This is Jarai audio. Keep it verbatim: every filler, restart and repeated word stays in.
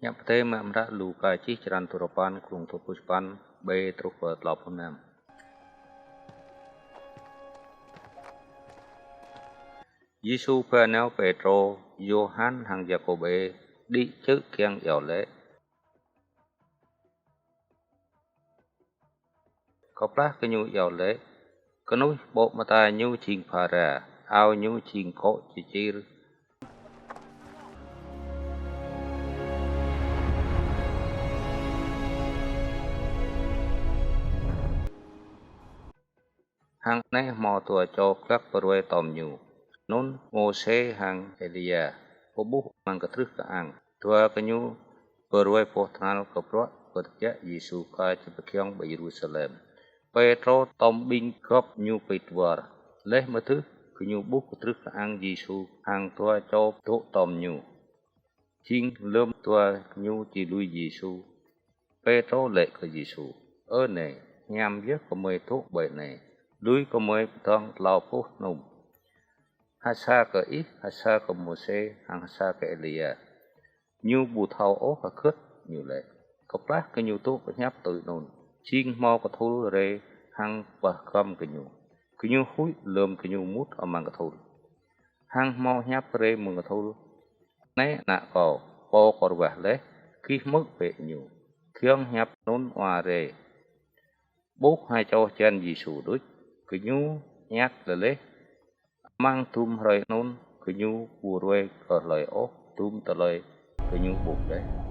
Hiăp Adai mă amra Luka čih črăn duarơpăn, glông dua pluh sapăn, ƀơi truh pơ klâopluh năm. Yêsu ba nao Pêtrô, Yôhan hăng Yakôbê đĭ čư̆ kiăng iâu laĭ. Kơplah gơñu iâu laĭ, kơnuih ƀô̆ mơta ñu jing phara, ao ñu jing kô̆ čičir. Hăng anai hmâo dua čô glăk pơruai tŏm ñu, anŭn Môsê hăng Êlia, pơƀuh amăng kơtrưh kơang. Dua gơñu pơruai boh tơhnal kơ bruă pơtơbiă Yêsu kơ či pơgiŏng ƀơi Yêrusalem. Pêtrô tŏm ƀing gŏp ñu pĭt war. Laih mơdưh, gơñu ƀuh kơtrưh kơang Yêsu hăng dua čô dŏ tŏm ñu. Jing lơ̆m dua gơñu či lui Yêsu, Pêtrô laĭ kơ Yêsu: Ơ Nai, hiam yơh gơmơi dŏ ƀơi anai, lui gơmơi pơdơ̆ng tlâo boh hnŭm, ha sa kơ ih, ha sa kơ Môsê, hăng ha sa kơ Êlia. Ñu ƀu thâo ôh hơgĕt ñu laĭ. Kơplah gơñu dŏ pơhiăp tui anŭn, jing hmâo kơthul rai hăng pơgăm gơñu. Gơñu huĭ lơ̆m gơñu mŭt amăng kơthul. Hăng hmâo hiăp rai mơ̆ng kơthul: Anai Ană Kâo, Pô Kâo ruah laih, gih hmư̆ bĕ Ñu. Giŏng hiăp anŭn wa rai, ƀuh ha čô hơjăn Yêsu đôč, gơñu iăt lơleh. Amăng dŭm hrơi anŭn, gơñu ƀu ruai kơ hlơi ôh dŭm tơlơi gơñu ƀuh laih.